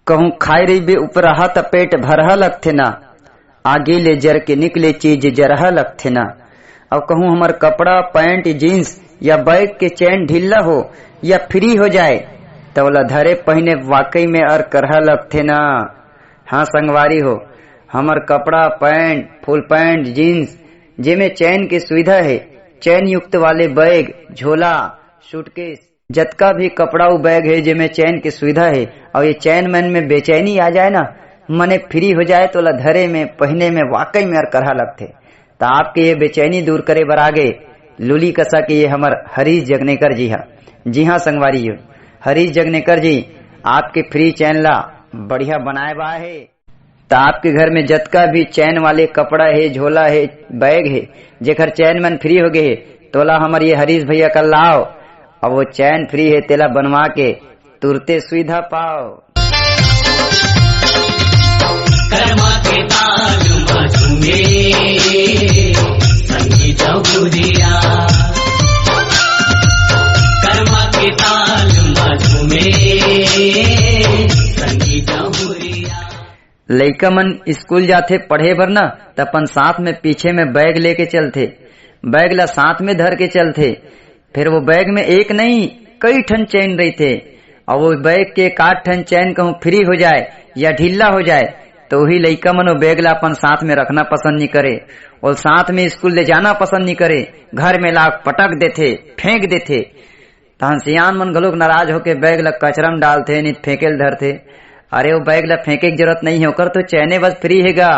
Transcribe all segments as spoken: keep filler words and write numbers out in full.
कहूँ खाए रहिबे उपराहा त पेट भरहा लगथे ना, आगी ले जर के निकले चीज जरहा लगथे ना। अउ कहूँ हमर कपड़ा, पैंट, जींस या बैग के चैन ढीला हो या फ्री हो जाए, त ओला धरे पहिने वाकई में अरकरहा लगथे ना। हाँ संगवारी हो, हमर कपड़ा, पैंट, फुल पैंट, जींस, जेमे चैन के सुविधा हे, चैन युक्त वाले बैग, झोला, सूटकेस, जतका भी कपड़ा अउ बैग हे, जेमे चैन के सुविधा हे, अउ ये चैन मन में बेचैनी आ जाए ना, मने फ्री हो जाए, त ओला धरे में, पहिने में वाकई में अरकरहा लगथे। त आपके ये बेचैनी दूर करे बर आगे लुली कसा के ये हमर हरीश जगनेकर जी हा। जी हाँ संगवारी हो, हरीश जगनेकर जी आपके फ्री चैन ला बढ़िया बनाए बा हे। त आपके घर में जतका भी चैन वाले कपड़ा हे, झोला हे, बैग हे, जेकर चैन मन फ्री हो गे हे, तोला हमर ये हरीश भैया करा लाव। अब वो चैन फ्री हे, तेला बनवा के तुरते सुविधा पाव। करमा के ताल मा झूमे संगी चौगुरिया। करमा के ताल मा झूमे संगी चौगुरिया। लइका मन स्कूल जाथे पढ़े बर ना, त अपन साथ में पीछे में बैग लेके चलथे। बैग ला साथ में धर के चलथे। फिर वो बैग में एक नहीं, कई ठन चैन रहिथे। अउ वो बैग के एक आध ठन चैन कहूँ फ्री हो जाए या ढीला हो जाए, त वही लइका मन वो बैग ला अपन साथ में रखना पसंद नहीं करे, अउ साथ में स्कूल ले जाना पसंद नहीं करे। घर में ला पटक देथे, फेंक देथे। तहन सियान मन घलोक नाराज होके बैग ला कचरा म डालथे, नहीं त फेंके ल धरथे। अरे, वो बैग ला फेंके के जरूरत नहीं हे, ओकर तो चैने बस फ्री हे गा।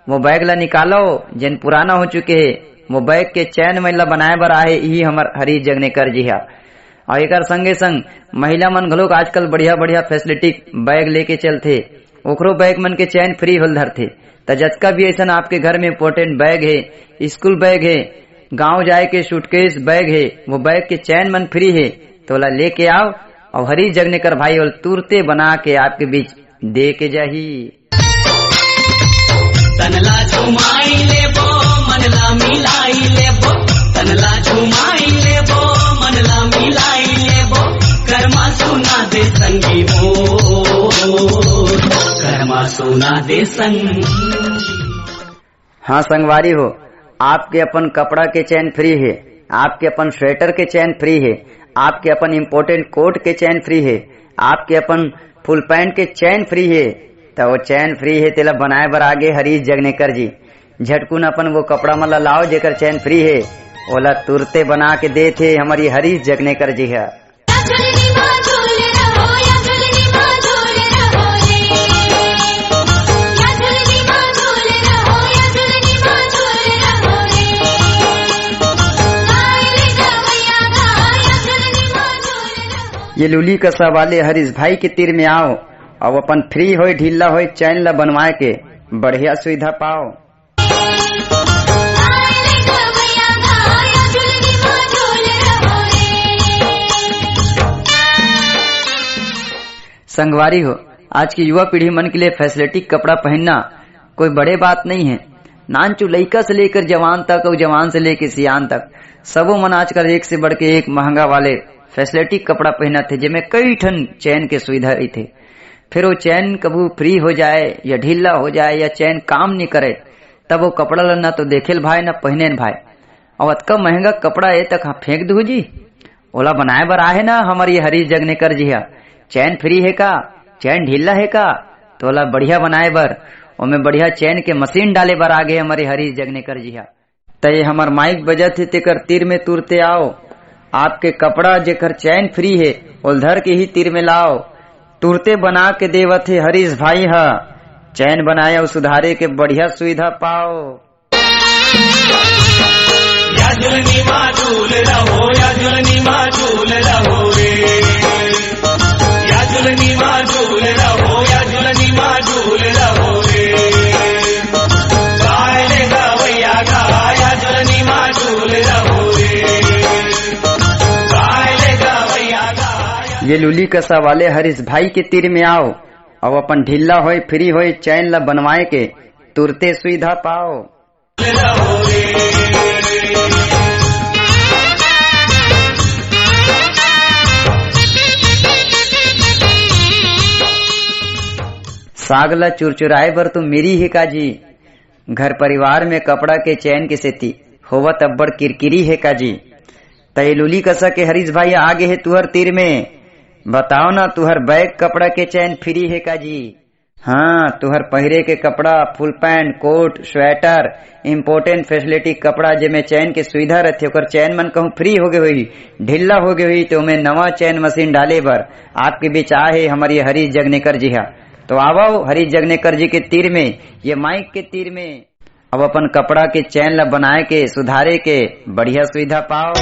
वो बैग ला निकालो, जेन पुराना हो चुके हे। वो बैग के चैन मन ला बनाए बर आहे, इही हमर हरीश जगनेकर जी हा। अउ एकर संगे संग महिला मन घलोक आजकल बढ़िया-बढ़िया फैसिलिटी बैग लेके चलथे, ओकरो बैग मन के चैन फ्री होल धरथे। त जतका भी अइसन आपके घर में इंपॉर्टेंट बैग हे, स्कूल बैग हे, गांव जाए के सूटकेस बैग हे, वो बैग के चैन मन फ्री हे, त ओला लेके आव, अउ हरीश जगनेकर भाई ओला तुरते बना के आपके बीच दे के जाही। तन ला झुमाई लेबो, मन ला मिलाई लेबो, तन ला झुमाई लेबो, मन ला मिलाई लेबो, करमा सुना दे संगी हो, करमा सुना दे संगी। हाँ संगवारी हो, आपके अपन कपड़ा के चैन फ्री हे, आपके अपन स्वेटर के चैन फ्री हे, आपके अपन इंपॉर्टेंट कोट के चैन फ्री हे, आपके अपन फुल पैंट के चैन फ्री हे, त वो चैन फ्री हे, तेला बनाए बर आगे हरीश जगनेकर जी। झटकुन अपन वो कपड़ा मन ला लाव, जेकर चैन फ्री हे, ओला तुरते बना के देथे हमर ये हरीश जगनेकर जी ह। ये लुली कसा वाले हरीश भाई के तीर में आव, अउ अपन फ्री होय, ढीला होय, चैन ला बनवाए के बढ़िया सुविधा पाव। संगवारी हो, आज की युवा पीढ़ी मन के लिए फैसिलिटी कपड़ा पहनना कोई बड़े बात नहीं है। नानचु लइका से लेकर जवान तक अउ जवान से लेकर सियान तक, सबो मन आजकल एक से बढ़ के एक महंगा वाले फैसिलिटी कपड़ा पहनत हे, जेमे कई ठन चैन के सुविधा रहिथे। फिर वो चैन कभू फ्री हो जाए या ढीला हो जाए या चैन काम नहीं करे, तब वो कपड़ा ला ना तो देखे ल भाए, ना पहने ल भाए। अउ अतका महंगा कपड़ा ए तक हाँ फेंक दू जी, ओला बनाए बर आहे ना हमर ये हरीश जगनेकर जी हा। चैन फ्री हे का, चैन ढीला हे का, तो ओला बढ़िया बनाए बर ओमे बढ़िया चैन के मशीन डाले बर आगे हमर ये हरीश जगनेकर जी हा। त ये हमर माइक बजत हे, तेकर तीर में तुरते आव। आपके कपड़ा जेकर चैन फ्री हे, ओल धर के ही तीर में लाव। तुरते बना के देवत हे हरीश भाई ह। चैन बनाए अउ सुधारे के बढ़िया सुविधा पाव। या झुलनी मा झूल रहो, या झुलनी मा झूल रहो रे। या झुलनी मा झूल रहो, या झुलनी मा झूल रहो रे। गाय ले गवैया गा, या झुलनी मा झूल रहो रे। गाय ले गवैया गा, या ये लुली कसा वाले हरीश भाई के तीर में आव, अउ अपन ढीला होय, फ्री होय चैन ला बनवाए के तुरते सुविधा पाव। साग ला चुरचुराए बर तो मिरी हे का जी? घर परिवार में कपड़ा के चैन के सेती होवत अब्बड़ किरकिरी हे का जी? त ए लूली कसा के हरीश भाई आ गे हे तुहर तीर में। बताओ ना, तुहर बैग कपड़ा के चैन फ्री हे का जी? हाँ, तुहर पहिरे के कपड़ा, फुल पैंट, कोट, स्वेटर, इम्पोर्टेंट फैसिलिटी कपड़ा, जेमे चैन के सुविधा रथे, ओकर चैन मन कहूँ फ्री होगे होही, ढिल्ला होगे होही, तो ओमे नवा चैन मशीन डाले बर आपके बीच आए हे हमर ये हरीश जगनेकर जी हा। तो आवव हरीश जगनेकर जी के तीर में, ये माइक के तीर में, अब अपन कपड़ा के चैन ला बनाए के, सुधारे के बढ़िया सुविधा पाओ।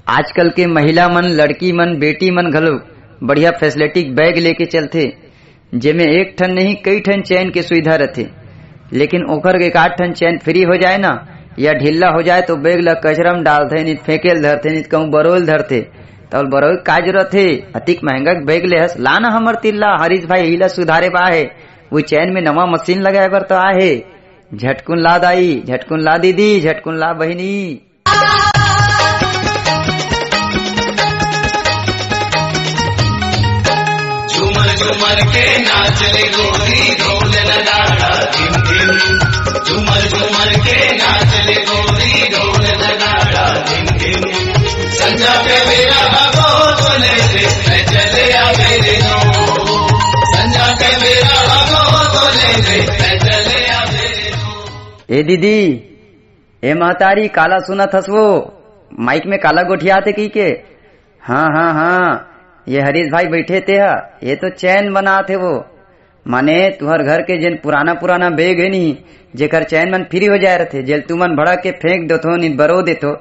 आजकल के महिला मन, लड़की मन, बेटी मन घलो बढ़िया फैसिलिटी बैग लेके चलथे, जेमे एक ठन नहीं, कई ठन चैन के सुविधा रथे। लेकिन ओकर एक आध ठन चैन फ्री हो जाए ना, या ढीला हो जाए, तो बैग ला कचरा में डालथे, नहीं फेंके ल धरथे, नहीं कहूँ बरोल धरथे। तो बरोल का जरूरत हे? अतिक महंगा बैग ले हस, ला ना हमर तीर ला, हरीश भाई, इला सुधारे बा हे। वो चैन में नवा मशीन लगाए बर तो आहे। झटकुन ला दाई, झटकुन ला दीदी, झटकुन ला बहिनी। झूमर झूमर के नाच ले गोरी, ढोल नगाड़ा धिम धिम। झूमर झूमर के नाच ले गोरी, ढोल नगाड़ा धिम धिम। संझा के बेरा भगो बोले रे, मैं चले आ मेरे दो। संझा के बेरा भगो बोले रे, मैं चले आ मेरे दो। ए दीदी, ए महतारी, काला सुनत हस वो? माइक में काला गोठियात हे कहिके? हाँ, हाँ, हाँ, ये हरीश भाई बैठे ते हा, ये तो चैन बनात हे वो। माने तुहर घर के जेन पुराना पुराना बैग हे नी, जेकर चैन मन फ्री हो जाए रथे, जेल तुमन भड़क के फेंक देथो, नी बरो देथो,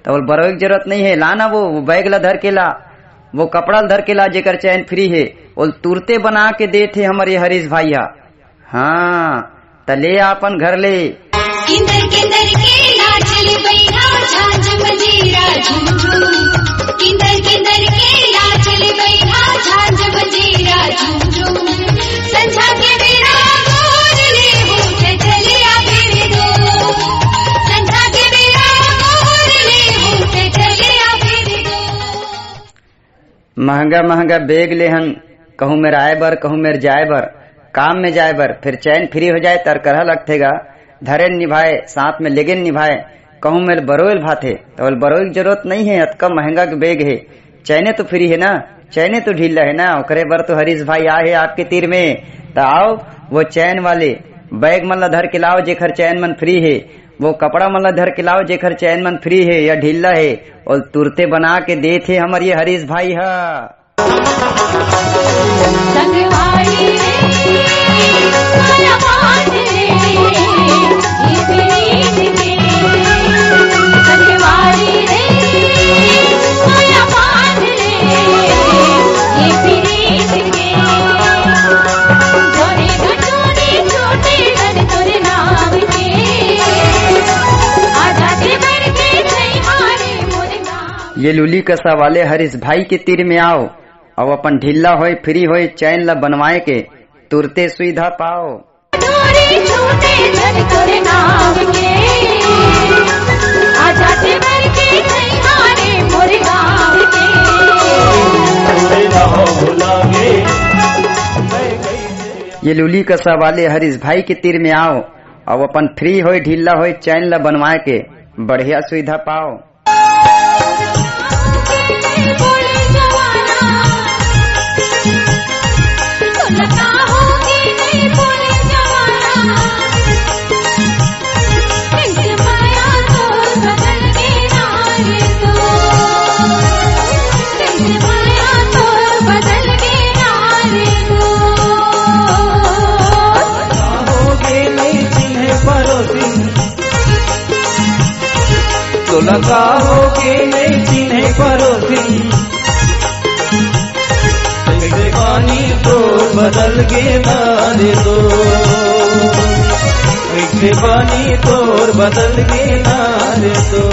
त ओल बरोए के जरूरत नहीं हे। ला ना वो, वो बैग ला धर के ला, वो कपड़ा ला धर के ला, जेकर चैन फ्री हे, ओल तुरते बना के देथे हमर ये हरीश भाई हा। हाँ, त ले अपन घर ले। किंदर किंदर के नाच ले बइहा, झांझ मंजीरा झुम झुम। किंदर किंदर के नाच ले बइहा, झांझ मंजीरा झुम झुम। संझा के बेरा गोर ले हो, चलिया फिर दो। संझा के बेरा गोर ले हो, चलिया फिर दो। महंगा महंगा बैग लेहन, कहूँ मेर आए बर, कहूँ मेर जाए बर, काम में जाए बर, फिर चैन फ्री हो जाए, तर करहा लगथे गा, धरे निभाए, साथ में लेगे निभाए, कहूँ मेर बरोइल भाथे, त ओल बरोइल जरूरत नहीं हे, अतका महंगा के बैग हे, चैने तो फ्री हे ना, चैने तो ढीला हे ना, ओकरे बर तो हरीश भाई आए हे आपके तीर में, त आओ, वो चैन वाले बैग मन ला धर के लाओ, जेखर चैन मन फ्री हे, वो कपड़ा मन ला धर के लाओ, जेखर चैन मन फ्री हे या ढीला हे, ओल तुरते बना के देथे हमर ये हरीश भाई हा। संगवारी रे, माया बांध ले, ये प्रीत के। संगवारी रे, माया बांध ले, ये प्रीत के। जोरे गटोरे छोटे गन तोरे नाम के। आजा देवर के जयमारे मोरे नाम। ये लूली कसा वाले हरीश भाई के तीर में आओ, अउ अपन ढीला होय, फ्री होय, चैन ला बनवाए के तुरते सुविधा पाओ। डोरी छूटे जन तोरे नाम के, आजा देवर के जयमारे मोरे गाँव के। ये लूली कसा वाले हरीश भाई के तीर में आओ, अउ अपन फ्री होय, ढीला होय, चैन ला बनवाए के बढ़िया सुविधा पाओ। तोला का होगे नहीं चिन्हे परोसी, कैसे बानी तोर बदल गे ना रे दो, कैसे बानी तोर बदल गे ना रे दो।